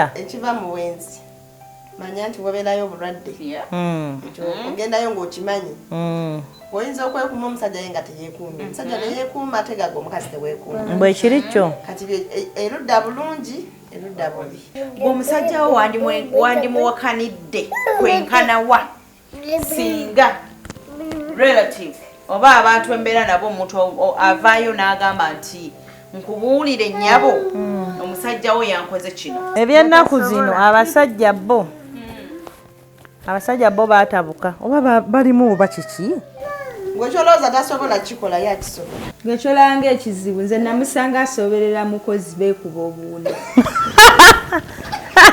Ekiva mu bwenzi, manya nti wabeerayo obulwadde. Ekyo ogendayo ng'okimanyi. Oyinza okwekuuma, omusajja ye nga teyeekuumye, omusajja neyeekuuma, ate gaga omukazi teweekuuma. Bwe kiri kyo. Kati erudda bulungi, erudda bubi. Gwe omusajja wo wandimuwakanidde kwenkana wa singa relative oba abantu embeera nabo, omuntu avaayo n'agamba nti, "Nkubuulire nnyabo, omusajja wo yankoze kino"? Ebyennaku zino abasajja bo baatabuka, oba balimu oba kiki? Gwekyolowooza tasobola kikola, ye akisobola. Gwekyolanga ekizibu, nze namusanga asoberera mukozi, beekuba obuwuna.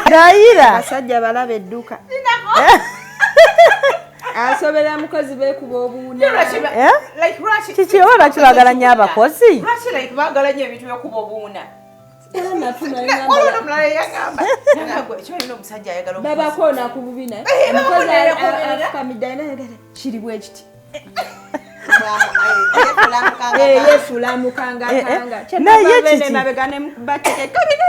Dayira. Abasajja balaba edduka, asoberera mukozi, beekuba obuwuna. Eh? Like, lwaki? Kiki, oba lwaki baagala nnyo abakozi? Lwaki like baagala nnyo ebintu byokuba obuwuna? Era natuna. Waliwo n'omulala eyagamba, nagwe kyolina omusajja ayagala omukozi. Babakoona ku bubina. Eh, Omukozi babakoonera koonera. afukamidde, alina kiri bwe kiti. Yefuula. Eh, yefuula mukangakanga. Eh, eh. Naye kiki? Mabega nebatekekalina.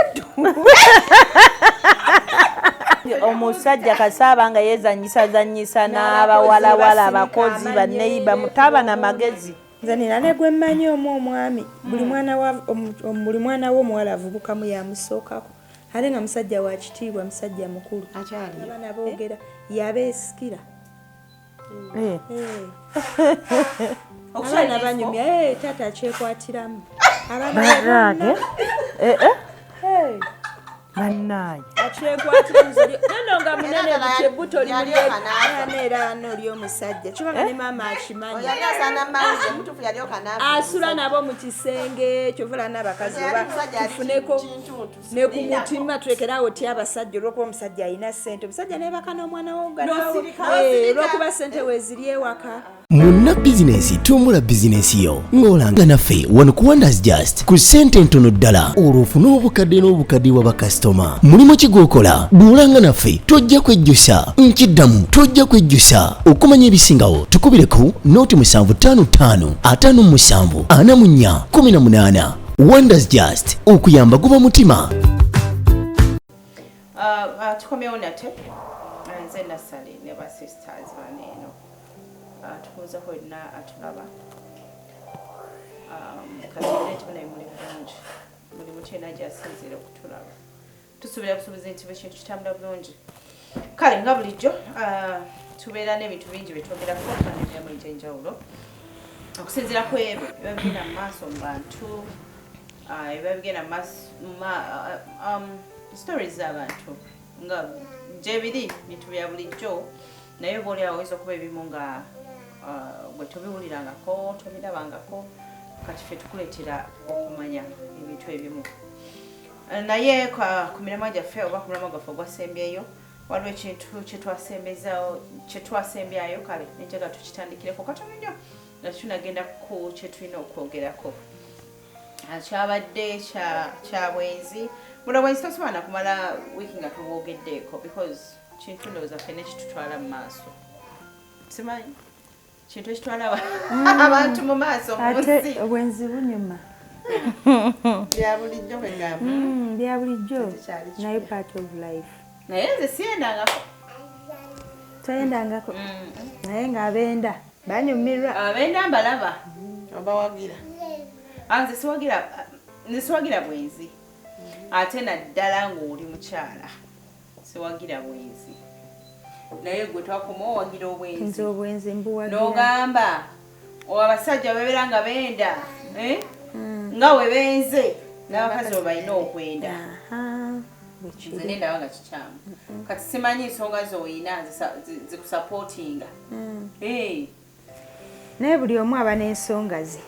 Omusajja kasaaba nga yeezanyisazanyisa n'abawalawala, abakozi, baneiba, mutaba na magezi. Nze nina ne gwe mmanyi omu, omwami buli mwana wa buli mwana we omuwala avubukamu yamusookako, ate nga musajja wa kitiibwa, musajja mukulu. Akyaliyo? Abaana boogera, yabeesikira. Eh. Eh. Abaana banyumya, "Eh, taata akyekwatiramu abaana be Bannange. bonna." Eh, eh. Eh, Bannange. Akyekwatiramu neno nga munene. Era buti ebbuto yalyoka n'afa. limuli era oli omusajja kibanga ne maama akimanyi. Yali asaana mawuze mutuufu, yalyoka n'afa. Asula nabo mu kisenge, kyovula n'abakazi Yali oba musajja ali tufuneko kintuntu. Ne ku mutima tulekerawo ti abasajja, olwokuba omusajja alina ssente, omusajja nebaka n'omwana wo nga naawe- N'osirika. Eh, olwokuba ssente weeziri ewaka. Munna bizinensi, tumbula bizinensi yo ng'olanga naffe wano ku Wonders Just ku ssente entono ddala, olwo ofune obukadde n'obukadde bwa bakasitoma. Mulimu ki gw'okola? Bw'olanga naffe tojja kwejjusa. Nkiddamu, tojja kwejjusa. Okumanya ebisingawo tukubire ku 0755 57 44 18. Wonders Just, okuyamba guba mutima. Tukomyewo nate. Nze Nasali ne ba sisters baneeno. Tubuuzako wenna atulaba. Katubeere nti munaye muli bulungi, buli muntu yenna gyasinziira okutulaba, tusuubira busuubizi nti buli kintu kitambula bulungi. Kale nga bulijjo, tubeera n'ebintu bingi byetwogerako n'emirimu egy'enjawulo okusinziira ku ebyo ebiba bigenda mu maaso mu bantu, ebiba bigenda mu maaso stories z'abantu nga gyebiri, bintu bya bulijjo, naye oba oliawo oyinza okuba ebimu nga bwe tobiwulirangako, tobirabangako. Kati ffe tukuleetera okumanya ebintu ebimu. Naye ku miramwa gyaffe oba ku mulamwa gwaffe ogwasembyeyo, waliwo ekintu kyetwasembyayo, kale nenjaga tukitandikireko katono nnyo nga tetunagenda ku kyetulina okwogerako. Kyabadde kya bwenzi. Buno bwenzi tosobola nakumala wiiki nga tobwogeddeeko, because kintu ndowooza ffenna ekitutwala mu maaso. Simanyi, kintu ekitwala abantu mu maaso mu Ate nsi. Obwenzi bunyuma. Bya bulijjo kwegamba. Bya bulijjo. Tekyali kipya. Naye part of life. Naye nze siyendangako. Toyendangako, naye ng'abenda banyumirwa. Abenda mbalaba. Obawagira? Ah, nze siwagira bwenzi, ate naddala ng'oli mukyala siwagira bwenzi. Naye gwe twakoma owagira obwenzi. Nze obwenzi mbuwagira. N'ogamba abasajja babeera nga benda, eh? Nga we benze n'abakazi bwe balina okwenda. Aha, bwe kiri. Nze nendaba nga kikyamu. Kati simanyi nsonga zoyina zikusupportinga. Eh, Naye buli omu aba n'ensonga ze.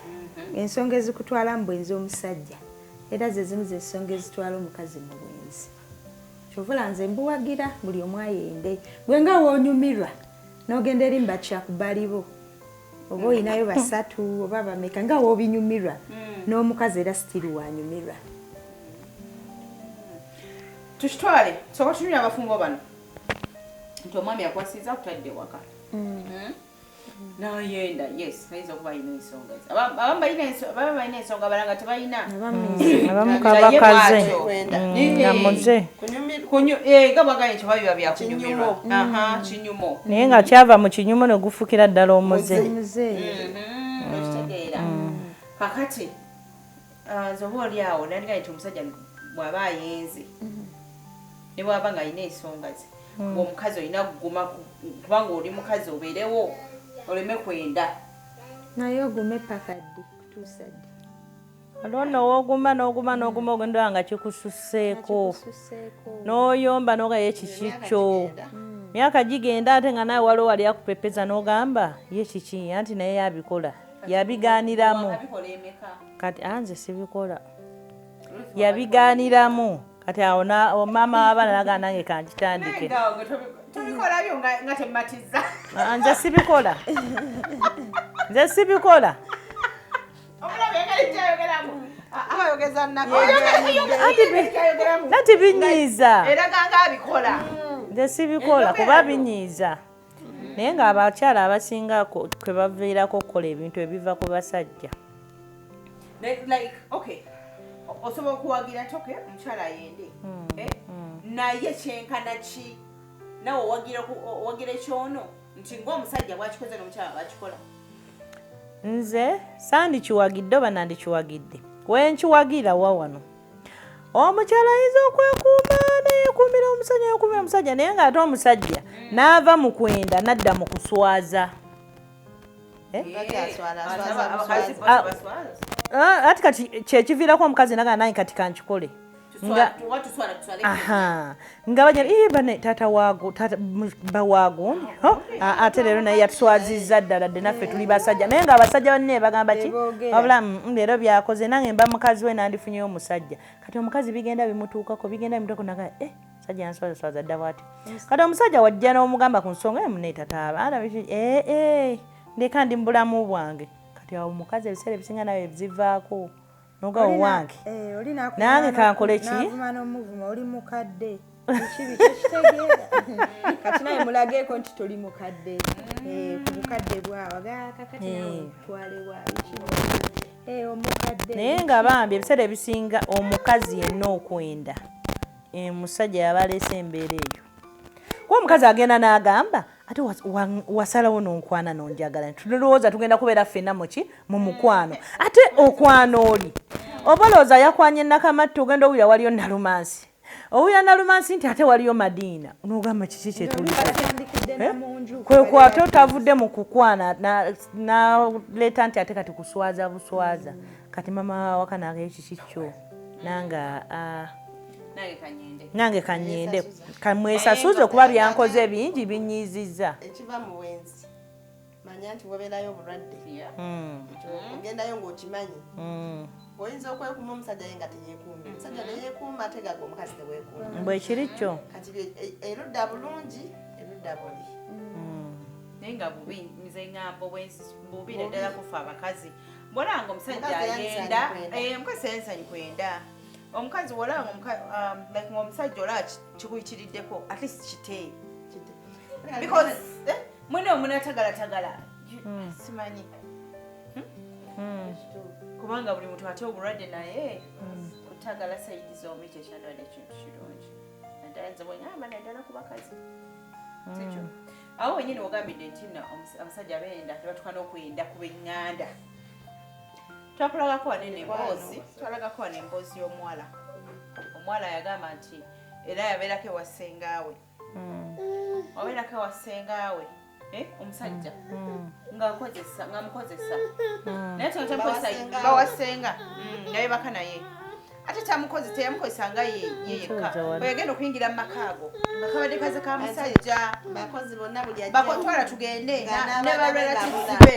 Ensonga ezikutwala mu bwenzi omusajja era ze zimu zensonga ezitwala omukazi mu bwenzi. Kyovula nze mbuwagira, buli omu ayende. Gwe nga woonyumirwa n'ogenda eri mbakyakubalibo, oba oyinayo basatu oba bameka, nga woobinyumirwa, n'omukazi era still wanyumirwa. Tukitwale soka tunula abafumbo bano nti omwami akwasiza akutadde ewaka. Nayenda, yes, ayinza okuba alina ensonga ze. Abamu balina ensonga, abalala nga tebalina. Abamu kabakaze nga muze nga bwagambye nti oba biba byakunyumirwa. Kinyumo. Naye nga kyava mu kinyumo ne gufukira ddala omuze. Okitegeera. Kakati nze oba oli awo nandigambye nti omusajja bw'aba ayenze ne bw'aba ng'alina ensonga ze, ng'omukazi olina kuguma kubanga oli mukazi obeerewo oleme kwenda. Naye ogume paka ddi, kutuusa ddi? Waliwo nno wooguma n'oguma n'oguma ogenda nga kikususseeko n'oyomba n'oga ye kiki kyo. Myaka gigenda ate nga naawe waliwo wali akupepeza n'ogamba ye kiki, anti naye yabikola yabigaaniramu. Kati nze sibikola, yabigaaniramu. Kati awo maama w'abaana n'agamba nange kankitandike. Tubikola byo nga temmatiza. Nze sibikola, nze sibikola. Nati binyiiza. Nze sibikola kuba binyiiza. Naye ng'abakyala abasinga kwe baviirako okukola ebintu ebiva ku basajja. Osobola okuwagira nti okay, omukyala ayende. Naye kyenkana ki? Nawe owagira ekyono nti ng'omusajja bw'akikoze n'omukyala bw'akikola. Nze sandikiwagidde oba nandikiwagidde. Wenkiwagira wa wano. Omukyala ayinza okwekuuma neyeekuumira omusajja, yeekuumira omusajja, naye ng'ate omusajja n'ava mu kwenda n'adda mu kuswaza. Ati kati kyekiviirako omukazi nagamba nange kati kankikole. Nga bagira bane taata waago, taata bba waago, ate leero naye yatuswazizza ddala dde naffe tuli basajja. Naye ng'abasajja banne bagamba ki? Wabula leero byakoze nange mba mukazi we nandifunyeyo omusajja. Kati omukazi bigenda bimutuukako, bigenda bimutuukako naga musajja yanswazaswaza dda bw'atyo. Kati omusajja wajja n'omugamba ku nsonga munne tata abaana biki ndeka ndi mu bulamu bwange. Kati awo omukazi ebiseera ebisinga nawe bizivaako. Noga owange. Nange kankole ki? Navuma n'omuvuma oli mukadde. Ekibi tekitegeera. Kati naye mulageeko nti toli mukadde. Ku bukadde bwawa kakati nawe otwale wa ekibi. Omukadde. Naye nga bambi ebiseera ebisinga omukazi yenna okwenda. Omusajja yabaleese embeera eyo. Kuba omukazi agenda n'agamba ate wasalawo n'onkwana n'onjagala. Tulowooza tugenda kubeera ffenna muki mu mukwano. Ate okwana oli. Oba olowooza yakwanye Nakamatti ogenda owulira waliyo Nalumansi. Owulira Nalumansi nti ate waliyo Madiina. N'ogamba kiki kye tuliko? Kwe kwate otavudde mu kukwana n'aleeta nti ate kati kuswaza buswaza. Kati mama waka n'agamba kiki kyo? Nange nange kanyende kamwesasuze kuba byankoze bingi binyiizizza. Ekiva mu bwenzi manya nti wabeerayo obulwadde. Ogendayo ng'okimanyi. Oyinza okwekuuma omusajja ye nga teyeekuumye. Omusajja neyeekuuma ate gaga omukazi teweekuuma. Bwe kiri kyo. Kati erudda bulungi erudda bubi. Naye nga bubi nze ngamba obwenzi bubi naddala kufa abakazi. Bw'olaba ng'omusajja ayenda, omukazi teyandisanye kwenda. Omukazi bw'olaba like ng'omusajja olaba kikuyitiriddeko, at least kite. Because mwene omunatagalatagala simanyi. Kubanga buli muntu ate obulwadde naye kutagala sayidi zombi kyekyandwadde ekintu kirungi. Naddala nze bwe ngamba naddala ku bakazi. Sikyo. Awo wennyini wogambidde nti nno abasajja benda tebatuuka n'okwenda ku b'eŋŋanda. Twakulagako wano eno emboozi, twalagako wano emboozi y'omuwala. Omuwala yagamba nti era yabeerako ewa ssengaawe. Wabeerako ewa ssengaawe, omusajja ng'akozesa, ng'amukozesa. Naye tamukozesa bawa ssenga, nga yeebaka naye. Ate teyamukozesa nga ye yekka. Bwe yagenda okuyingira mu maka ago, nga kabadde kaze ka musajja. Bakozi bonna buli ajja. Bakotwala tugende ne ba relatives be.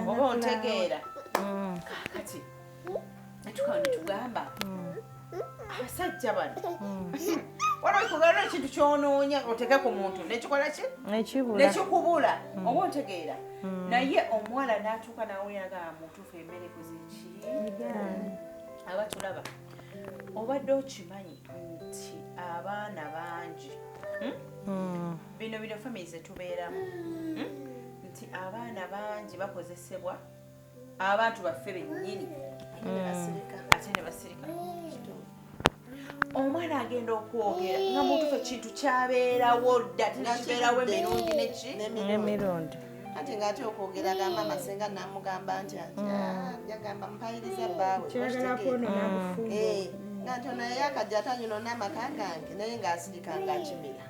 Oba ontegeera. Kaakati natukawo ne tugamba abasajja bano waliwo ekintu ky'onoonya oteeke ku muntu nekikola ki? Nekikubula. Oba ontegeera. Naye omuwala n'atuuka n'awulira nga mutuufu emmere ekoze ki? Abatulaba obadde okimanyi nti abaana bangi bino bino family zetubeeramu. Nti abaana bangi bakozesebwa abantu baffe bennyini, ate ne basirika. Omwana agenda okwogera nga mutuufu, ekintu kyabeerawo dda, ate nekibeerawo emirundi neki. N'emirundi. Anti ngaate okwogera gamba amasenga namugamba nti yagamba mpayiriza bbaawe. Kyagala kwonoona bufumbo. Nga nti ono yeye akajja atanyonona amaka gange, naye ng'asirika ng'akimira.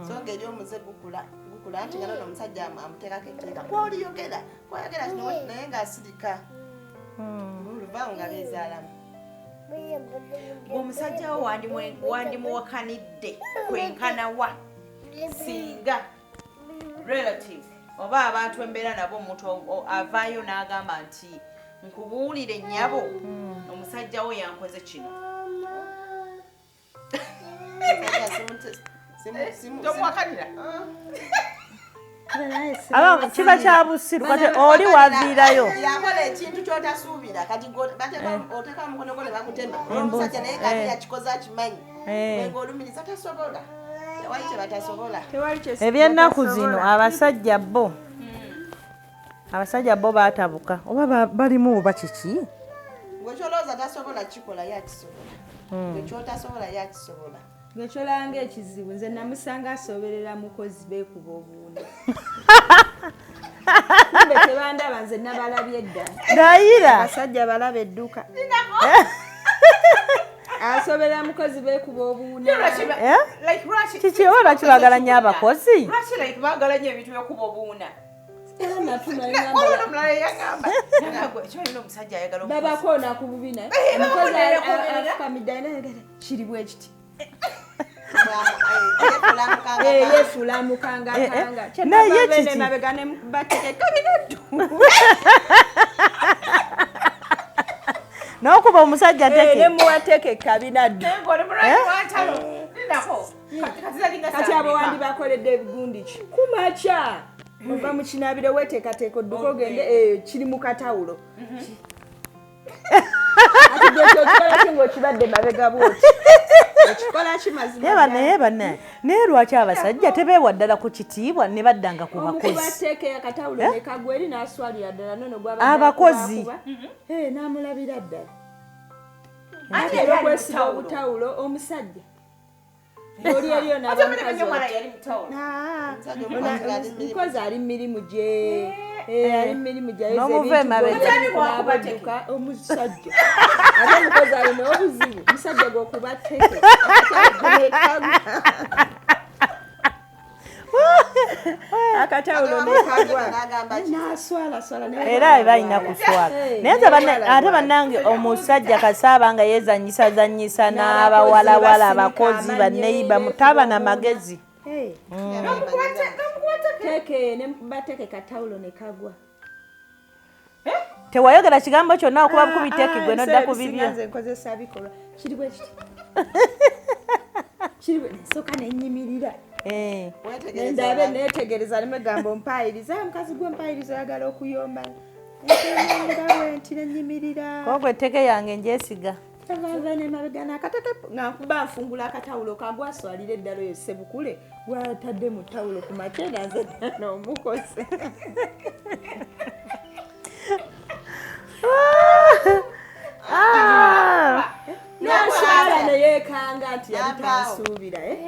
So ng'eri omuze gukula gukula, anti nga nono omusajja amuteekako etteeka, kwoliyogera kwayogera kino, naye ng'asirika, oluvaawo nga beezaalamu. Omusajja wo wandimuwakanidde kwenkanawa singa relative oba abantu embeera nabo, omuntu avaayo n'agamba nti, "Nkubuulire nnyabo, omusajja wo yankoze kino"? Omusajja Tomuwakanira? Aba kiba kya busiru. Kati oli waviirayo. Yakola ekintu kyotasuubira, kati oteeka omukono gwo ne bagutema omusajja, naye kati yakikoze akimanyi. Ng'olumiriza tasobola, tewali kye batasobola. Ebyennaku zino abasajja bo baatabuka, oba balimu oba kiki. Gwe kyolowooza tasobola kikola, ye akisobola. Gwe kyotasobola, ye akisobola. Gwe kyolanga ekizibu, nze namusanga asoberera mukozi, beekuba obuwundo. Kumbe tebandaba, nze nabalabye dda. Ndayira. Abasajja balaba edduka. Asoberera mukozi, beekuba obuwundo. Eh? Kiki, oba lwaki baagala nnyo abakozi? Lwaki like baagala nnyo ebintu byokuba obuwuna? Era natuma. Waliwo n'omulala eyagamba, kyolina omusajja ayagala omukozi. Babakoona ku bubina. Eh, Omukozi babakoonera koonera. afukamidde, alina kiri bwe kiti. Yefuula. Yefuula mukangakanga. Eh, eh. Naye kiki? Mabega nemubategeka binaddu. N'okuba omusajja teke. Nemuwateeka ekabinaddu. Naye ng'oli mulwanyi wa ntalo. Lindako. Kati zalinga Kati abo saa wandibakoledde ebigundi ki kumakya, ova mu kinaabiro, weteekateeka odduka ogende, kiri mu katawulo. Ati gwe ekyo okikola ki ng'okibadde mabega bwoti? Okikola ki mazima? Naye ddala? Naye bannaye, naye lwaki abasajja tebeewa ddala ku kitiibwa ne baddanga ku Omukuba bakozi? teeke akatawulo nekagwa eri, n'aswalira ddala nono gwabadde Abakozi. akuba. N'amulabira ddala. Ate Era yali mu okwesiba tawulo. obutawulo, omusajja oli eriyo Ate omanye manye omwana yali mu tawulo. Mukozi ali mumirimu gye. Ali mumirimu gye. N'omuva emabega. Otani bwakuba teke. Omusajja ate omukozi alina obuzibu, omusajja gwokuba teke akatawulo nekagwa, naswalaswala. Era balina kuswala. Naye nze ate bannange, omusajja kasaaba nga yeezanyisazanyisa n'abawalawala, abakozi baneiba, mutaba na magezi. Teke nemukuba teke, katawulo nekagwa. Tewayogera kigambo kyonna, okuba bukubi teke gwe nodda ku bibyo. Nze nkozesa bikolwa. Kiri bwe kiti, kiri bwe nsooka nenyimirira. Nendabe, netegereza, nemegamba ompayiriza mukazi gwe, mpayiriza oyagala okuyomba nga bwenti, nenyimirira. Kogwe etteke yange njesiga. Ava nemabega nakateke nga nkuba, nfungula akatawulo kagwa, aswalira eddala. Oyo sebukule gwatadde mu tawulo ku makya, nze n'omukozi. Ah! Naswala neyekanga nti yali N'avaawo. tansuubira, eh?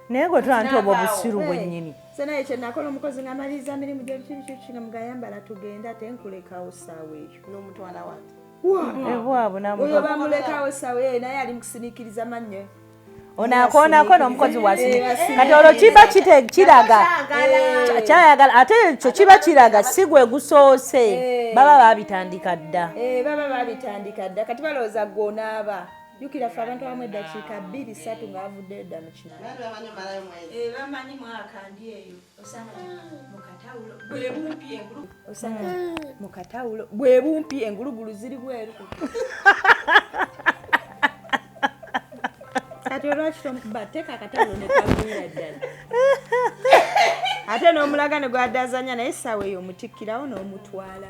Naye gwe tula nti obwo busiru bwennyini. Se naye kyenakola, omukozi nga maliriza mirimu gyebikibikiki nga mugayambala, tugenda, tenkulekawo ssaawa eyo. N'omutwala wange. Ebwabwe. Oyo Namuga bamulekawo ssaawa eyo, naye ali mukusiniikiriza mannyo. Ono akoonako n'omukozi wasini. Eh, Kati olwo kiba kiraga kyayagala, ate ekyo kiba kiraga si gwe gusoose. Baba babitandika dda. Eh, baba babitandika dda. Kati balowooza gwonaaba jjukira ffe abantu abamu eddakiika 2 3 nga bavuddeyo dda mu kinaaba. Bali bamanyi omalayo mwezi. Bamanyi mwaka ndi eyo, osanga mukatawulo bwe bumpi engulu, osanga mukatawulo bwe bumpi, engulugulu ziri bweru. Kati olwaki tomukuba teeka akatawulo nekagwira ddala, ate n'omulaga ne gwadazanya naye essaawa eyo omutikkirawo n'omutwala.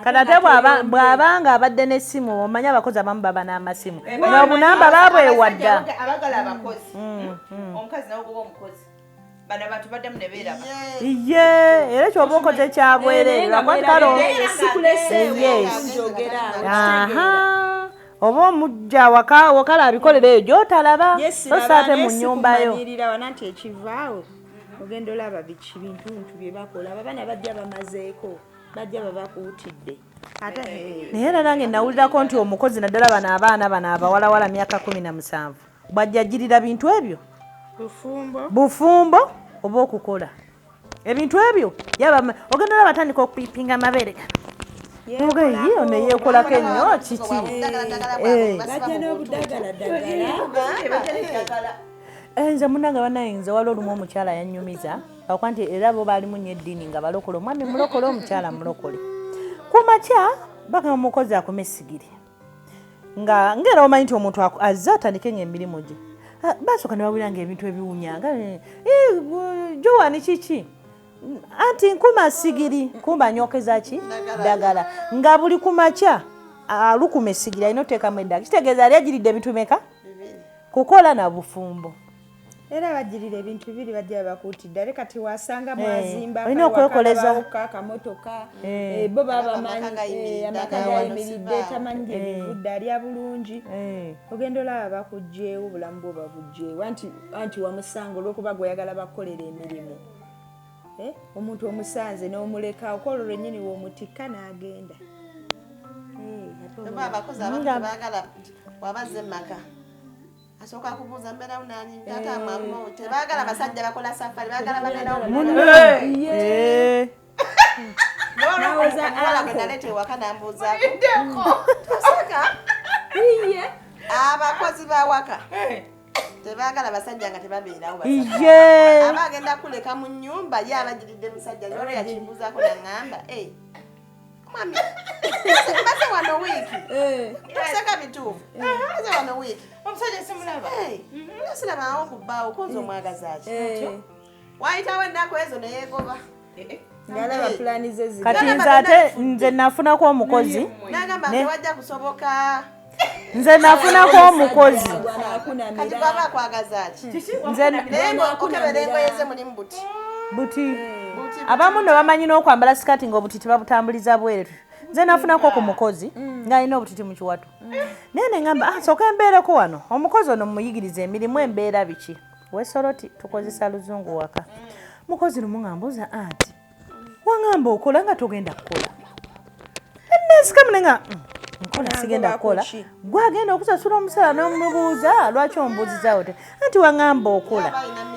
Kati ate bw'abanga abadde n'essimu, omanyi abakozi abamu baba n'amasimu n'obunamba babwewa dda. Abagala abakozi, omukazi nawe goba omukozi. Bano abantu baddamu ne beeraba. Ye, era kyoba okoze kyabwereere lwakwatalo. Oba omujja waka wakala abikolera eyo gy'otalaba, tosaate mu nnyumba yo. Nanti ekivaawo ogenda olaba biki bintu bye bakola, abaana bajja bamazeeko, bajja babakuutidde. Naye era nange nawulirako nti omukozi naddala bano abaana bano abawalawala myaka 17 bw'ajjajjirira bintu ebyo bufumbo oba okukola ebintu ebyo ogenda olaba atandika okupipinga amabeere gano ono yeekolako ennyo kiki. Nze munnange bannaye nze waliwo olumu omukyala yannyumiza akuba nti era bo baalimu nnyo eddiini nga balokole, omwami mulokole omukyala mulokole. Ku makya bagamba omukozi akome essigiri nga ngera omanyi nti omuntu azze atandike ng'emirimu gye. Basooka ne bawulira ng'ebintu ebiwunya nga Joan kiki anti nkuma sigiri kumba nyokeza ki ddagala nga buli ku makya alukuma essigiri alina oteekamu eddagala, kitegeeza yali agiridde ebintu bimeka kukola na bufumbo. Era bagirira ebintu bibiri bajja babakuutidde ate kati wasanga mwazimba olina okwekoleza akamotoka bo baba bamanyi amaka gayimiridde tamanyi gye bivudde alya bulungi ogenda olaba bakuggyewo obulamu bwo babuggyewo anti wamusanga olw'okuba gweyagala bakukolera emirimu omuntu omusanze n'omuleka okola olwennyini w'omutikka n'agenda. Abakozi abamu tebaagala wabazze maka asooka kubuuza mbeerawo nani taata mwamu tebaagala basajja bakola safari baagala babeerawo naleeta ewaka nambuuzaako toseka abakozi bawaka tebaagala basajja nga tebabeerawo aba agenda kuleka mu nnyumba ye abagiridde musajja olwo yakimbuuzaako naŋŋamba mwami mbaze wano wiiki toseka bituufu mbaze wano wiiki omusajja simulaba sirabawo ku bbaawo konza omwagaza ki wayitawo ennaku ezo neyeegoba kati nze ate nze nafunako omukozi nagamba tewajja kusoboka nze nafunako omukozi kati gwaba akwagaza ki naye okebera engoye ze mulimu buti buti abamu nno bamanyi n'okwambala sikaati ng'obutiti babutambuliza bweru. Nze nafunako ku mukozi ng'alina obutiti mu kiwato naye ne ŋŋamba sooka embeereko wano omukozi ono muyigiriza emirimu embeera biki weesoloti tukozesa luzungu waka. Mukozi lumu ng'ambuuza anti waŋŋamba okola nga togenda kukola nensikamu ne nga nkola sigenda kukola gwagenda okusasula omusala n'omubuuza lwaki ombuuzizaawo te anti waŋŋamba okola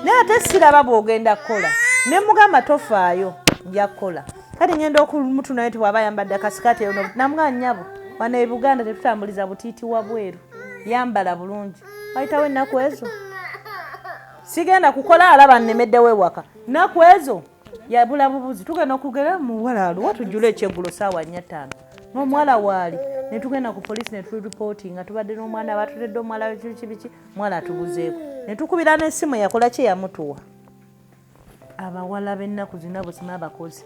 naye ate siraba bw'ogenda kukola ne mugamba tofaayo nja kukola kati ngenda okumutunayo nti bw'aba ayambadde akasikaati eyo namugamba nnyabo wano e Buganda tetutambuliza butiiti wabweru yambala bulungi wayitawo ennaku ezo sigenda kukola alaba nnemeddewo ewaka nnaku ezo yabula bubuzi tugenda okugera muwala aliwo tujjule ekyeggulo ssaawa 4:05 n'omuwala waali ne tugenda ku poliisi ne tuliripooti nga tubadde n'omwana batutedde omuwala biki biki omuwala atubuzeeko ne tukubira n'essimu yakola kye yamutuwa. Abawala b'ennaku zino abo sima abakozi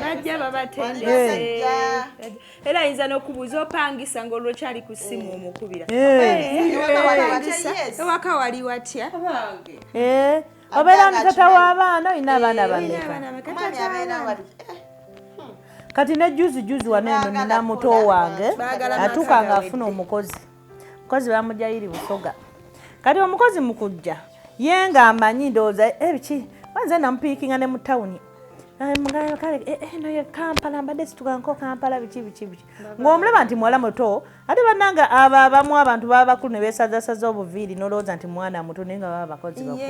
bajja babatendese era ayinza n'okubuuza opangisa ng'olwo kyali ku ssimu omukubira ewaka wali watya obeera ne tata w'abaana olina abaana bameka kati ne juzi wano eno nina muto wange atuuka ng'afuna omukozi omukozi bamugja iri Busoga kati omukozi mukujja ye ng'amanyi ndowooza ebiki banze namupiikinga ne mu tawuni kale eno ye Kampala mbadde situkanko Kampala biki biki biki ng'omulaba nti muwala muto ate bannange abo abamu abantu baba bakulu ne beesazasaza obuviiri n'olowooza nti mwana muto naye nga baba bakozi bakulu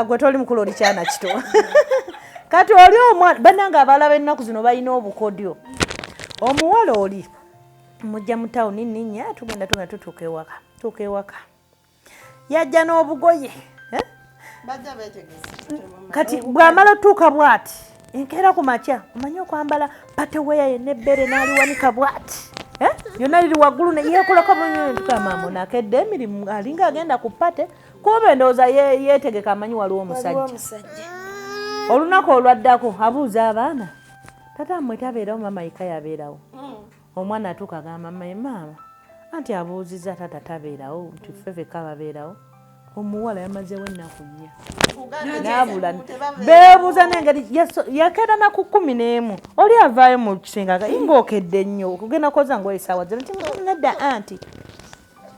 gwe toli mukulu oli kyana kito kati oli omwana bannange abawala b'ennaku zino balina obukodyo omuwala oli mujja mu tawuni nninnya tugenda tutuuka ewaka yajja n'obugoye kati bw'amala otuuka bw'ati enkeera ku makya omanyi okwambala pateweya yenna ebbere n'aliwanika bw'ati yonna liri waggulu yeekolako bulungi maama akedde emirimu alinga agenda ku pate kuba endowooza yeetegeka amanyi waliwo omusajja olunaku olwaddako abuuza abaana tata mmwe tabeerawo maama yekka yabeerawo omwana atuuka agamba maama Anti abuuzizza taata tabeerawo nti ffe fekka babeerawo. Omuwala yamazeewo ennaku 4. N'abula beebuuza n'engeri yakeera na ku 11 oli avaayo mu kisenge ng'okedde nnyo okugenda kwoza ngoye essaawa zino nti nedda anti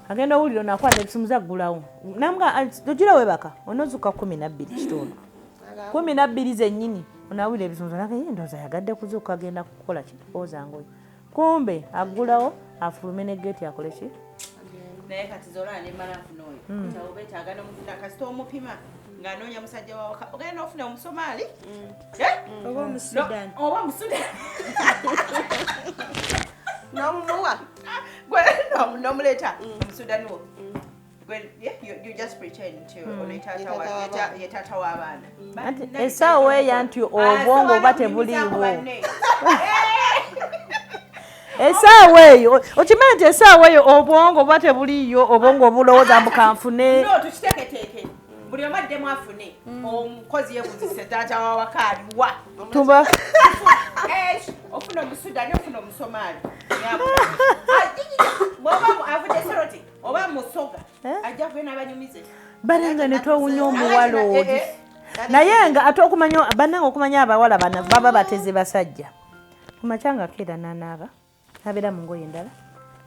agenda owulira ono akwata ebisimuza aggulawo namuga ogira weebaka onoozuuka 12 kitundu 12 zennyini onaawulira ebisimuza naga ye ndowooza yagadde kuzuuka agenda kukola ki kwoza ngoye kumbe aggulawo afulume ne geeti akole ki. Naye kati zola ne mala nfuna oyo obeetaaga n'omufuna kasita omupima ng'anoonya musajja wawaka ogenda n'ofuna Omusomaali oba Omusudan oba Omusudan n'omumuwa gwe n'omuleeta Omusudani wo you just pretend nti ono ye taata w'abaana. Essaawa eyo nti obwongo oba tebuliiwo. Essaawa eyo okimanyi nti essaawa eyo obwongo oba tebuliiyo obwongo obulowooza mbu kanfune. No, tukiteeketeeke buli omu addemu afune omukozi yeebuzise taata w'awaka aliwa. Tuba ofuna Omusudani ofuna Omusomaali bw'oba avudde Soroti oba Musoga ajja kugenda abanyumize. Banange ne twewuunya omuwala oli. Naye nga ate okumanya bannange okumanya abawala bano baba bateze basajja. Ku makya nga akeera n'anaaba abeera mu ngoye endala.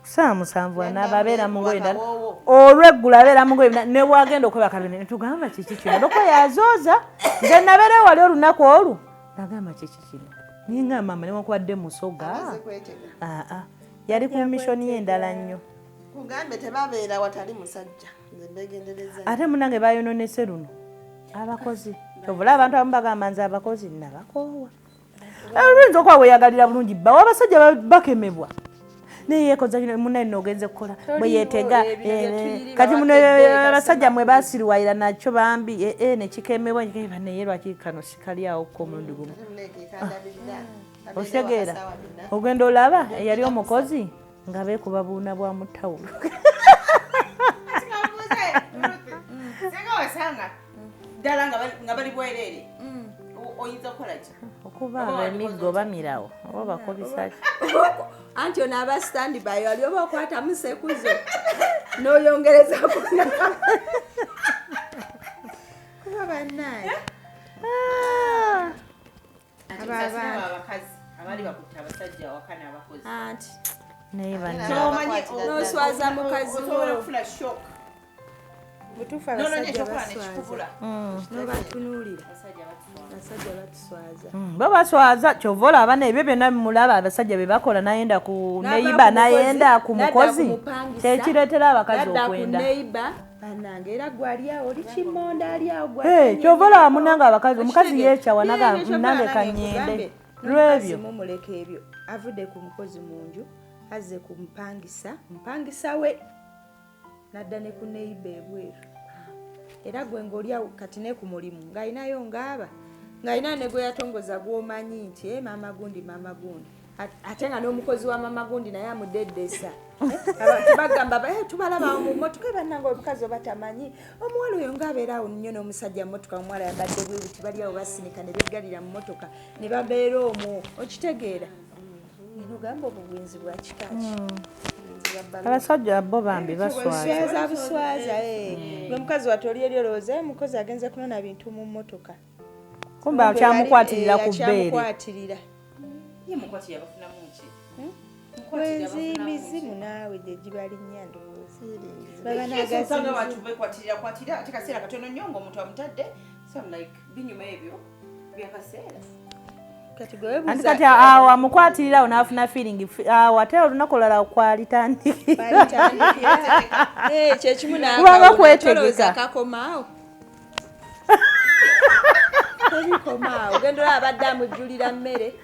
Ssaawa 7 anaaba abeera mu ngoye endala. Olweggulo abeera mu ngoye endala ne bw'agenda okwebaka ne tugamba kiki kino. Olw'okuba yazooza nze nabeera wali olunaku olwo nagamba kiki kino. Ninga maama newankubadde Musoga. Yali ku missioni ye endala nnyo. Kugambe tebabeera watali musajja. Nze mbegendereza. Ate munnange bayonoonese luno abakozi. Kyovula abantu abamu bagamba nze abakozi nabakoowa. Oluyinza okuba weeyagalira bulungi bba abasajja bakemebwa. Naye yeekoza kino munnaye nno ogenze kukola bwe yeetega kati muno abasajja mwe baasiriwalira nakyo bambi ne kikemebwa naye lwaki kano sikali awo ko omulundi gumu. Okitegeera ogenda olaba eyali omukozi nga beekuba buuna bwa mu ttawulo. Singa wasanga ddala nga bali bwereere oyinza kukola ki? Okuba emiggo bamirawo oba bakubisa ki? Anti ono aba stand by ali oba okwatamu sekuzo n'oyongereza kuna. Kuba bannaye. Abakazi abali bakutte abasajja awaka n'abakozi. Anti naye bannaye. N'oswaza mukazi wo. Osobola okufuna shock. Butuufu abasajja baswaza. N'obatunuulira. Abasajja batuswaza. Babaswaza kyova olaba n'ebyo byonna mulaba abasajja bye bakola n'ayenda ku neyiba n'ayenda ku mukozi kyekireetera abakazi okwenda. Bannange era gwe ali awo oli kimonda ali awo gwe. Kyova olaba munnange abakazi omukazi yeekyawa nange kannyende lw'ebyo. Mumuleka ebyo avudde ku mukozi mu nju azze ku mupangisa mupangisa we n'adda ne ku neyiba ebweru. Era gwe ng'oli awo kati ne ku mulimu ng'alinayo ng'aba ng'alina ne gwe yatongoza gw'omanyi nti maama gundi maama gundi ate nga n'omukozi wa maama gundi naye amudeddesa. Abantu bagamba tubalaba mu mmotoka bannange omukazi oba tamanyi omuwala oyo ng'abeera awo nnyo n'omusajja mu mmotoka omuwala ayambadde bwe buti bali awo basinika ne beggalira mu mmotoka ne babeera omwo okitegeera. Nogamba obubwenzi bwa kika ki? Abasajja bo bambi baswaza. Buswaza gwe mukazi wattu oli eri olowooza omukozi agenze kunona bintu mu mmotoka. Kumbe akyamukwatirira ku bbeere. Akyamukwatira. Ye mukwatira bafunamu ki? Bwenzi mizimu naawe gye gibalinnya ndowooza. Baba n'agazimu. Abantu bekwatirira kwatira ate kaseera katono nnyo ng'omuntu amutadde. So I'm like binyuma ebyo byakaseera. Anti kati awo amukwatirira awo n'afuna feeling awo ate olunaku olulala kwalitandikira. Kyekimu Kubanga kwetegeka. Kakomaawo. Tebikomaawo. Ogenda olaba abadde amujjulira mmere.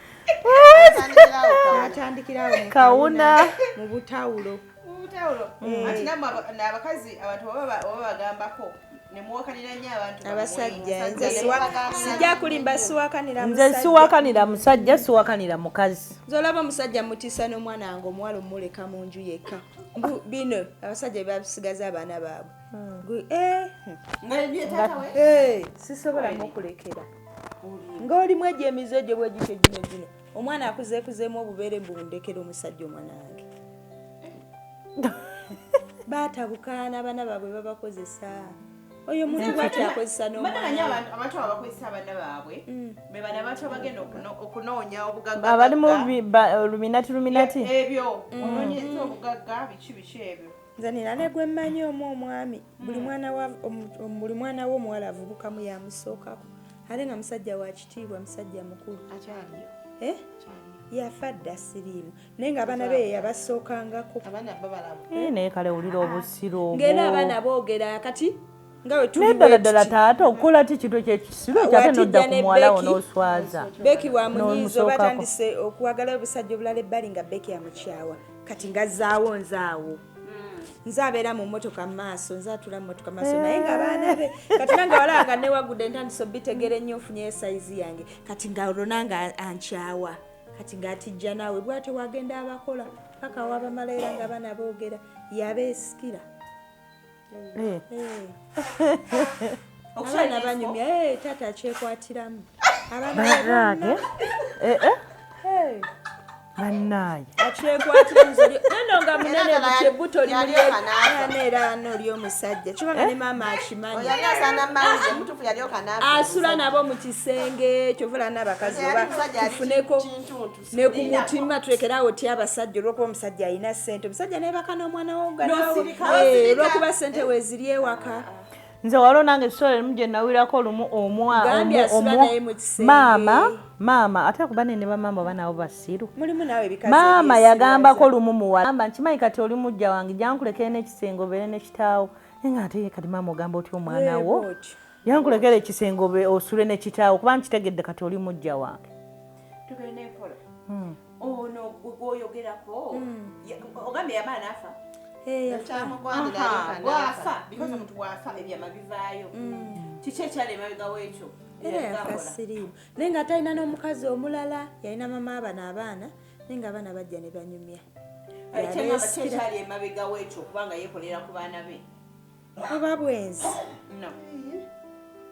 N'atandikirawo kawuna mu butawulo. Mu butawulo. Anti nammwe abakazi abantu oba bagambako ne muwakanira nnyo abantu abasajja. Nze sijja kulimba siwakanira musajja. Nze siwakanira musajja siwakanira mukazi. Nze olaba omusajja mutiisa n'omwana wange omuwala omuleka mu nju yekka. Bino abasajja babisigaza abaana baabwe. Sisobola mukulekera. Ng'olimu egyo emize egyo bwe gityo gino gino. Omwana akuzeekuzeemu obubeere mbu ndekera omusajja omwana wange. Baatabukaana, abaana baabwe babakozesa. Oyo omuntu bw'atyo akozesa Mbadde n'omwana. abantu abo abakozesa abaana baabwe be bano abantu abagenda okunoonya obugagga. Abalimu luminati luminati. Ebyo onoonyeza obugagga, biki biki ebyo. Nze nina ne gwe mmanyi omu, omwami, buli mwana we omuwala avubukamu yamusookako, ate nga musajja wa kitiibwa, musajja mukulu. Akyaliyo? Eh? Yafa dda, siriimu, naye nga abaana be ye yabasookangako. Abaana bo balamu? Eh, naye kale wulira obusiro obwo. Ng'era abaana boogera kati nga we tuli Naye ddala bwe ddala tuti. taata, okukola ti kintu ekyekisiru ekyo, ate Watijja nodda ku ne muwala wo Becky. n'oswaza. Beki wamunyiiza oba N'omusookako. atandise okuwagala obusajja obulala ebbali, nga Beki amukyawa. Kati nga zaawo nzaawo, nze abeera mu mmotoka mu maaso, nze atula mu mmotoka mu maaso, naye nga abaana be kati nange walaba nga newagudde, ntandise obitegera ennyo, nfunyeyo sayizi yange. Kati nga olwo nange ankyawa, kati ng'atijja naawe bwatyo wagenda abakola paka wabamala, era nga abaana boogera yabeesikira. Eh, Eh. Abaana banyumya. Eh, taata akyekwatiramu abaana be Bannange. bonna. Eh, eh, bannaaye. Akyekwatira nze neno nga munene Era buti ebbuto yalyoka n'afa. limulera ano oli omusajja kibanga ne maama akimanyi. Yali asaana mawulire mutuufu, yalyoka n'afa. Asula nabo mu kisenge, kyovula n'abakazi Yali oba musajja ali tufuneko kintuntu. ne ku mutima tulekeraawo ti abasajja, olwokuba omusajja alina ssente, omusajja nebaka n'omwana wo nga naawe. N'osirika. Eh, olwokuba ssente weeziri ewaka. Nze waliwo nange sitole erimu gye nawulirako olumu Gambye asula naye mu kisenge. Maama ate kuba nene bamaama oba nabo basiru. Mulimu naawe ebikazi Maama ebyesiruwaza. yagambako lumu muwala, amba nkimanyi kati oli mujja wange, jankulekere n'ekisenge obeere ne kitaawo. Naye nga ate kati maama ogamba otya omwana Eh, wo bw'otyo. yankulekera ekisenge osule ne kitaawo, kuba nkitegedde kati oli mujja wange. Tugenda enkola ono gwe gwoyogerako, ogambye abaana afa. Eh, yafa. Kyamugwanira, Aha, yalyoka n'afa. bwafa, because omuntu bwafa ebyama bivaayo. Kiki ekyali emabega w'ekyo? Era yafa Yakola. siriimu, naye nga talina n'omukazi omulala, yalina mama abana abaana, naye nga abaana bajja ne banyumya. Eh, kyengamba ki Yabeesikira. ekyali emabega w'ekyo kubanga yeekolera ku baana be? Oba bwenzi. No.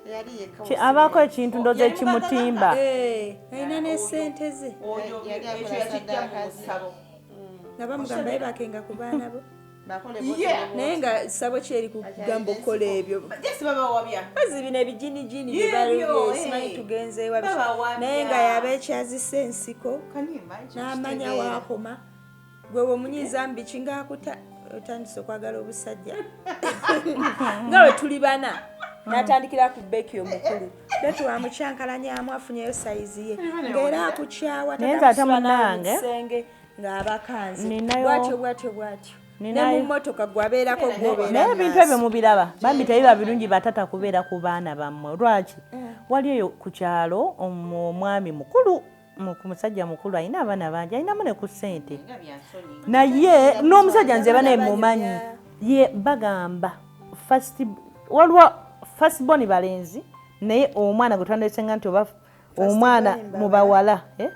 Teyali yekka. Abaako ekintu ndooza Yali ekimutimba. Eh, alina ne ssente ze. Oyo Yali ekyo akola yakijja mu saddaaka ze. ssabo. Nga bamugamba yebakenga ku baana bo. Bakole Yeah. Naye nga ssabo kyeri kugamba okukola ebyo. Jesi babawabya. Bazi bino ebijinijini Yebyo, eh. simanyi tugenzeewa biki. Babawabya. Naye nga yabeekyazisa ensiko Can you imagine? n'amanya waakoma gwe weomunyiiza mubiki ngaakuta otandise okwagala obusajja nga we tuli bana, n'atandikira ku Beki omukulu. Beki wamukyankalanyamu, afunyeyo sayizi ye, ng'era akukyawa. Naye nze ate munnange, kisenge ng'abakanze bwatyo bwatyo bwatyo ne mu mmotoka gwabeerako gwobeera Naye ebintu ebyo mubiraba, bambi tebiba birungi batata kubeera ku baana bammwe. Lwaki? Wali eyo ku kyalo omwami mukulu, ku musajja mukulu, alina abaana bangi, alinamu ne ku ssente. Nga byansonyi. Naye n'omusajja nze bane mumanyi ye, bagamba first, waliwo first born balenzi, naye omwana gwe twandesenga nti oba omwana born mu bawala, eh?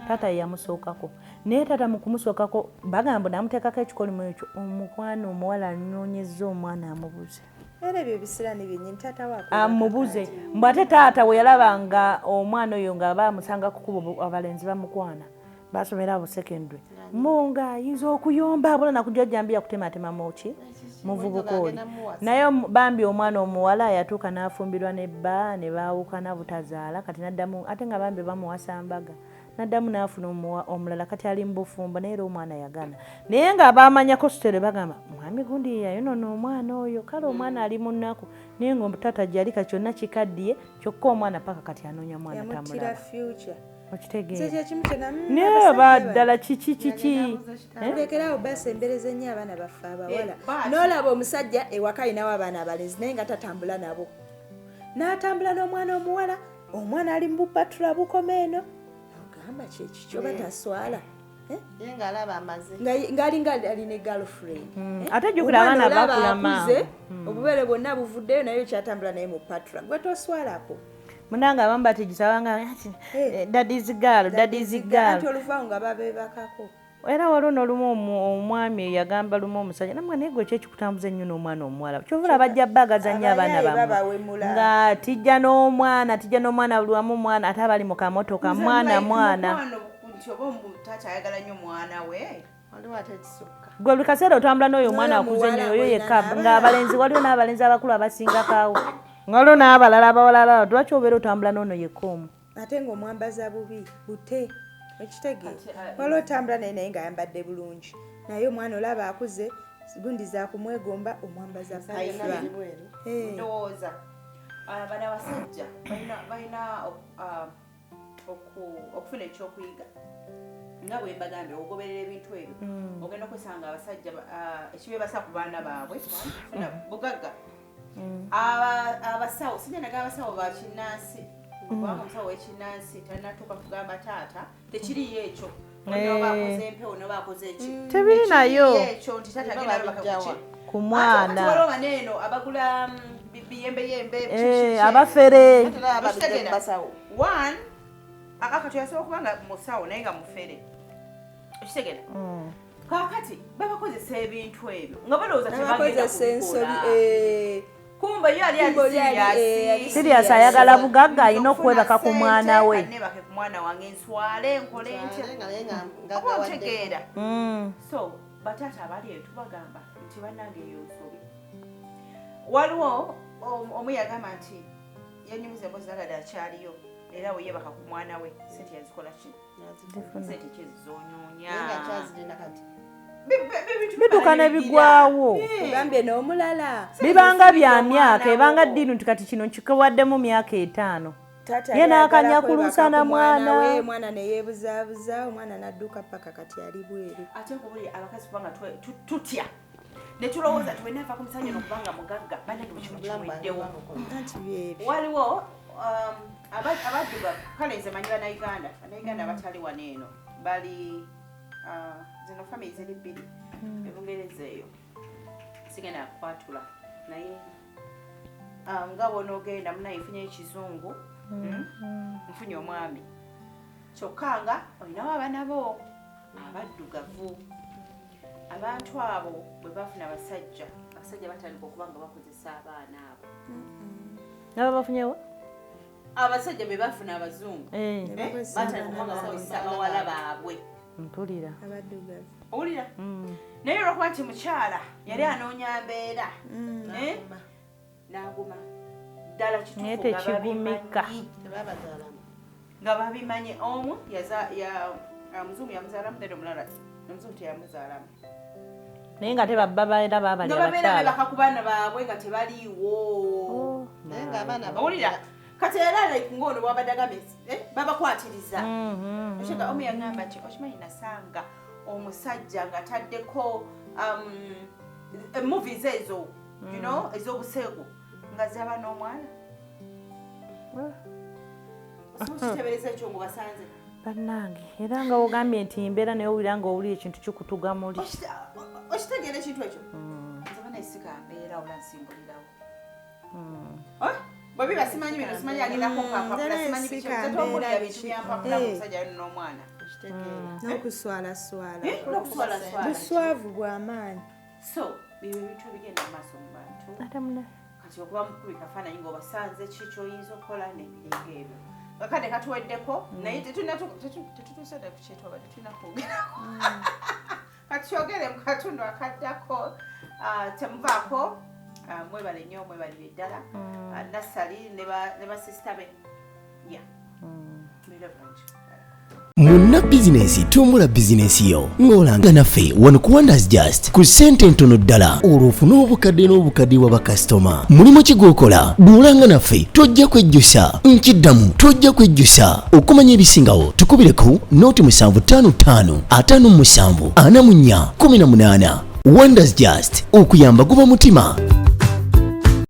Taata ye yamusookako, naye taata mu kumusookako bagamba namuteekako ekikolimo ekyo, omukwana omuwala anoonyezza omwana amubuze. Era ebyo ebisiraani byennyini, taata waako. Amubuze mbu ate taata we yalaba nga omwana oyo nga bamusanga kukubo, abalenzi bamukwana basomera abo secondary, munga ayinza okuyomba abula nakujja jambiya kutematema muki muvubuka oli. Naye bambi omwana omuwala yatuuka n'afumbirwa ne bba ne baawukana butazaala. Kati naddamu ate nga bambi bamuwasa mbaga, naddamu n'afuna omulala, kati ali mu bufumbo, naye era omwana yagana. Naye nga bamanyako sitere bagamba mwami gundi yayonoona omwana oyo. Kale omwana ali mu nnaku, naye nga taata gyali kati kyonna kikaddiye, kyokka omwana paka kati anoonya mwana Yamuttira tamulaba. future. Nze Okitegeera? kyekimu kyena Naye abasajja oba bano. ddala kiki kiki? Tulekerawo basembereza ennyo abaana baffe abawala. Eh, but- N'olaba omusajja ewaka alinawo abaana abalenzi, naye nga tatambula nabo, n'atambula n'omwana omuwala, omwana ali mu bupatula bukoma eno, ogamba kyekikyo oba taswala? Eh? Ye ng'alaba amaze. Ng'alinga ali ne girlfriend. Eh? Ate jjukira Omwana abaana olaba bakula akuze, mangu. obubeere bwonna buvuddeyo, naye okyatambula naye mu patra, gwe toswalako? Munange abamu bategisabanga Eh. daddy's girl, daddy's girl. Anti oluvaawo nga babeebakako. Era waliwo n'olumu omwami yagamba lumu omusajja namwe, naye gwe ki ekikutambuza ennyo n'omwana omuwala? Kyovula bajja bagaza nnyo abaana Abayaaye bammwe. babawemula. Nga tijja n'omwana, tijja n'omwana buli wamu, mwana ate abali mu kamotoka, mwana mwana. Mukwano, nti oba taata ayagala nnyo mwana we. Waliwo ate ekisukka. Gwe buli kaseera otambula n'oyo omwana N'oyo akuze muwala nnyo oyo bwena yekka n'abalala. Ng'abalenzi waliwo n'abalenzi abakulu abasingakaawo, nga waliwo n'abalala abawalala. Lwaki obeera otambula n'ono yekka omu? Ate ng'omwambaza bubi bute, okitegeera? Waliwo otambula naye, naye ng'ayambadde bulungi, naye omwana olaba akuze, gundi zakumwegomba, omwambaza Alina bifra. biri bweru. Ndowooza bano abasajja balina okufuna ekyokuyiga. Nga bwe mbagambye, ogoberera ebintu ebyo, ogenda okwesanga abasajja ekibebasa ku baana baabwe funa bugagga. Abasawo, sijja naga abasawo ba kinnansi, kubanga omusawo w'ekinnansi talinatuuka kugamba taata tekiriyo ekyo, noba akoze empewo, noba akoze eki. Tebiri nayo. Tekiriyo ekyo nti taata agenda baka Babijjawa. kuki Ku mwana. Waliwo baneeno abagula biyembeyembe. Abafere. Ate era ababijja mu basawo. One, akati yasobola okuba nga musawo naye nga mufere, okitegera? Kaakati babakozesa ebintu ebyo nga balowooza tebagenda Nabakozesa ensobi. kubikola. Kumbe yo ali Kumbe oli ali ali Serious, ayagala bugagga, alina okwebaka ku mwana we. Nebake ku mwana wange, nswale, nkole ntya? Ate nga naye nga Oba ngaggawadde. otegeera? So bataata abali eyo tubagamba nti bannange, eyo nsobi. Waliwo omu yagamba nti yanyumiza emboozi nagadde akyaliyo, era we yeebaka ku mwana we, sente yazikola ki? Sente ki ezizonyoonya? Naye nga akyazirina kati. Bituuka ne bigwawo. Ogambye n'omulala. Bibanga bya myaka, ebanga ddiinu nti kati kino nkikuwaddemu myaka 5. Taata Ye yali ayagala n'akanyakulusa kwebaka na ku mwana mwana. we, omwana ne yeebuzaabuza, omwana n'adduka paka kati ali bweru. Ate nkubuli abakazi, kubanga tutya ne tulowooza nti wenava ku musajja nokubanga mugagga, bannange bwe kino Obulamu bwange kiweddewo. buba bukola. Anti byebyo. Waliwo abaddugavu, kale nze manyi bannayuganda abatali wano eno, bali zino family ziri bbiri ebungereza eyo, sigenda kukwatula, naye nga bwonoogenda munaye nfunye ekizungu, nfunye omwami, kyokka nga olinawo abaana bo abaddugavu. Abantu abo bwe bafuna abasajja, abasajja batandika okuba nga bakozesa abaana abo. Naba bafunyewo. Abasajja bwe bafuna abazungu, Bakozesa batandika okuba nga bakozesa abawala baabwe. Mpulira. Abaddugavu. Owulira? Naye olwokuba nti mukyala yali anoonya mbeera, eh, n'aguma ddala Naye kituufu nga tekigumika. babimanyi. Tebabazaalamu. Nga babimanyi, omu muzungu yamuzaalamu, then omulala omuzungu teyamuzaalamu. Naye nga tebabba baera babali Nga babeera abakyala. bebaka ku baana baabwe nga tebaliiwo. Oh. Naye ng'abaana Owulira? Kati era like ngaono bwabadde agambye, babakwatiriza. Okiga omu yaŋŋamba nti okimanyi nasanga omusajja ng'ataddeko movies ezo, ez'obuseegu, nga zaba n'omwana. Osobola okiteebereza ekyo ng'obasanze? Bannange, era nga wogambye nti mbeera, naye owulira nga owulira ekintu kikutuga muli. Okitegeera ekintu ekyo? Nze bana esika mbeera ola nsimbulirawo. Bwe biba simanyi bino, simanyi agendako kampapula, Nze simanyi biki. sika Nze tombulira mbeera bintu biki. byampapula, omusajja ali n'omwana. Okitegeera? N'okuswalaswala. N'okuswalaswala. Buswavu bw'amaanyi. So bibyo ebintu ebigenda mu maaso mu bantu. Ate muna Kati okuba mukubi kafaananyi ng'obasanze, ki kyoyinza okukola n'ebiringa ebyo? Akadde katuweddeko, naye tetutuuse dda ku kyetwabadde tulina kwogerako. Kati kyogere mu katundu akaddako. Temuvaako. Mwebale nnyo, mwebalire ddala. Nasali ne basisita be ya mbeera bulungi. Munna bizinensi, tumbula bizinensi yo ng'olanga naffe wano ku Wonders Just ku ssente entono ddala, olwo ofune obukadde n'obukadde bwa bakasitoma. Mulimu ki gw'okola? Bw'olanga naffe tojja kwejjusa. Nkiddamu, tojja kwejjusa. Okumanya ebisingawo tukubireko 0755 57 44 18. Wonders Just, okuyamba guba mutima.